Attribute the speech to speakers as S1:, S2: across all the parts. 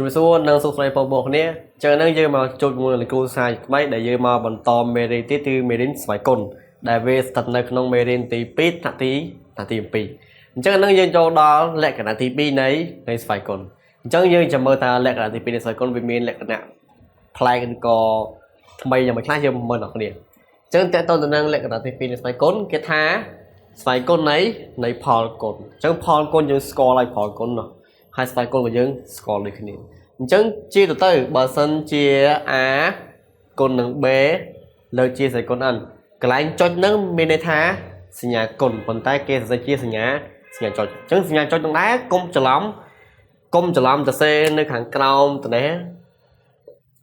S1: ជំរាបសួរនិងសួស្តីបងប្អូនគ្នាអញ្ចឹងហ្នឹងយើងមកជួបជាមួយនឹងលោកគ្រូសាជាថ្មីដែលយើងមកបន្តមេរៀនទៀតគឺមេរៀនស្វ័យគុណដែលវាស្ថិតនៅក្នុងមេរៀនទី2ថ្នាក់ទីថ្នាក់ទី7អញ្ចឹងហ្នឹងយើងចូលដល់លក្ខណៈទី2នៃនៃស្វ័យគុណអញ្ចឹងយើងចាំមើលថាលក្ខណៈទី2នៃស្វ័យគុណវាមានលក្ខណៈប្លែកឬក៏ថ្មីយ៉ាងម៉េចខ្លះយើងមើលដល់គ្នាអញ្ចឹងតើតើទៅនឹងលក្ខណៈទី2នៃស្វ័យគុណគេថាស្វ័យគុណនៃនៃផលគុណអញ្ចឹងផលគុណយើងស្គាល់ហើយផលគុណនោះហើយស្វ័យគុណរបស់យើងស្គាល់ដូចគ្នា អញ្ចឹងជាទៅទៅបើសិនជា a គុណនឹង b លើកជាស្វ័យគុណ n កន្លែងចុចហ្នឹងមានន័យថាសញ្ញាគុណប៉ុន្តែគេសរសេរជាសញ្ញាសញ្ញាចុចអញ្ចឹងសញ្ញាចុចហ្នឹងដែរកុំច្រឡំកុំច្រឡំទៅសេនៅខាងក្រោមទៅនេះ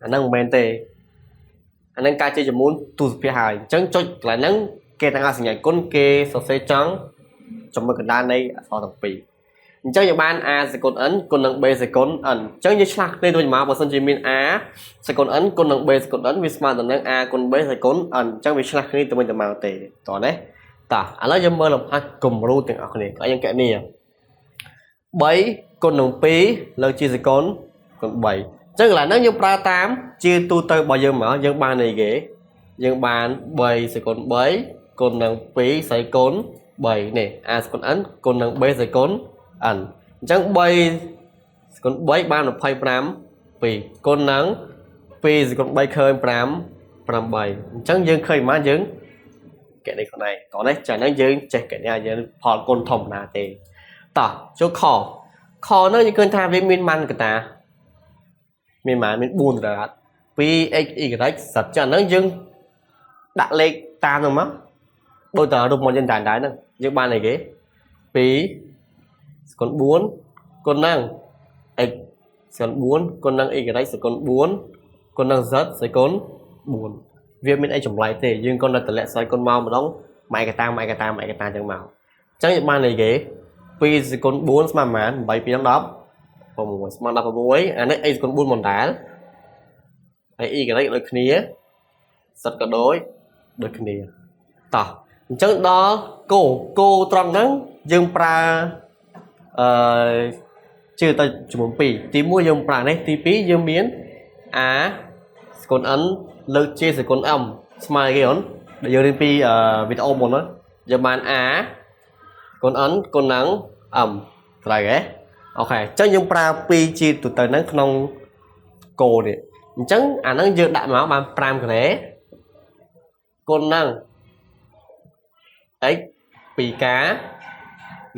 S1: អាហ្នឹងមិនមែនទេអាហ្នឹងការជាចំនួនទស្សភាគហើយអញ្ចឹងចុចកន្លែងហ្នឹងគេទាំងអស់សញ្ញាគុណគេសរសេរចង់ចំណុចកណ្ដាលនៃអក្សរទាំងពីរ អញ្ចឹងយើងបាន a ស្វ័យគុណ n គុណនឹង b ស្វ័យគុណ n អញ្ចឹងយើងឆ្លាស់គ្នាដូចមកបើសិនជាមាន a ស្វ័យគុណ n គុណនឹង b ស្វ័យគុណ n វាស្មើទៅនឹង a គុណ b ស្វ័យគុណ n អញ្ចឹងវាឆ្លាស់គ្នាទៅវិញទៅមកទេតោះណាតោះឥឡូវយើងមើលលំហាត់គំរូទាំងអស់គ្នាឲ្យយើងកណនី3គុណនឹង2លើកជាស្វ័យគុណគុណ3អញ្ចឹងកន្លែងហ្នឹងយើងប្រើតាមជាទូទៅរបស់យើងមកយើងបានអីគេយើងបាន3ស្វ័យគុណ3គុណនឹង2ស្វ័យគុណ3នេះ a ស្វ័យគុណ n គុណនឹង b ស្វ័យគុណ n អញ្ចឹង3គុណ3បាន25 2គុណនឹង2គុណ3ឃើញ5 8អញ្ចឹងយើងឃើញប៉ុន្មានយើងកណនីខ្លួនឯងតោះនេះចាហ្នឹងយើងចេះកណនីយើងផលគុណធម្មតាទេតោះចូលខខហ្នឹងយើងឃើញថាវាមានម៉ានកតាមានម៉ានមាន4ត្រូវអត់ 2x y សិតចាហ្នឹងយើងដាក់លេខតាមហ្នឹងមកដូចតរូបមន្តយើងតែដែរហ្នឹងយើងបានអីគេ2 ស្គុណ4គុណនឹង x ស្គុណ4គុណនឹង y ស្គុណ4គុណនឹង z ស្គុណ4វាមានអីចម្លែកទេយើងគ្រាន់តែតម្លាក់ស្វ័យគុណមកម្ដងមួយកតាមួយកតាមួយកតាចឹងមកអញ្ចឹងយើងបានអីគេ2ស្គុណ4ស្មើប៉ុន្មាន8 2 10 6ស្មើ16អានេះ x ស្គុណ4មិនដែលហើយ y ដូចគ្នា z ក៏ដូចដូចគ្នាតោះអញ្ចឹងដល់គោគោត្រង់ហ្នឹងយើងប្រើអឺជឿទៅចំនួន2ទី1យើងប្រើនេះទី2យើងមាន a ស្គុណ n លើក j ស្គុណ m ស្មើគេអូនដែលយើងរៀនពីវីដេអូមុនណាយើងបាន a ស្គុណ n គុណនឹង m ត្រូវទេOK អញ្ចឹងយើងប្រើ 2 ជាទូទៅហ្នឹងក្នុងគោនេះអញ្ចឹងអាហ្នឹងយើងដាក់មកបាន5ការ៉េគុណនឹង x 2k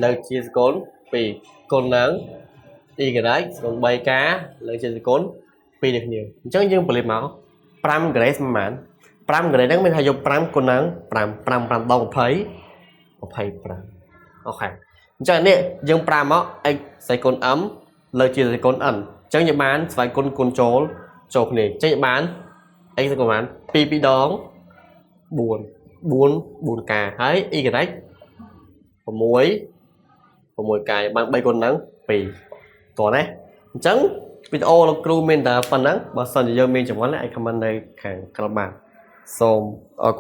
S1: លើកជាស្គុណ2គុណនឹង y ស្គុណ 3k លើកជាស្គុណ2ដូចគ្នាអញ្ចឹងយើងផលិតមក5ការ៉េស្មើប៉ុន្មាន5ការ៉េហ្នឹងមានថាយក5គុណនឹង5 5 5ដង20 25 OK អញ្ចឹងនេះយើងប្រើមក x ស្វ័យគុណ m លើកជាស្វ័យគុណ n អញ្ចឹងយើងបានស្វ័យគុណគុណចូលចូលគ្នាអញ្ចឹងយើងបាន x ស្វ័យគុណប៉ុន្មាន2 2ដង4 4 4k ហើយ y 6 6k បាន3គុណនឹង2តោះណាអញ្ចឹងវីដេអូលោកគ្រូមានតែប៉ុណ្ណឹងបើសិនជាយើងមានចម្ងល់អាច comment នៅខាងក្រោមបានសូមអរគុណ។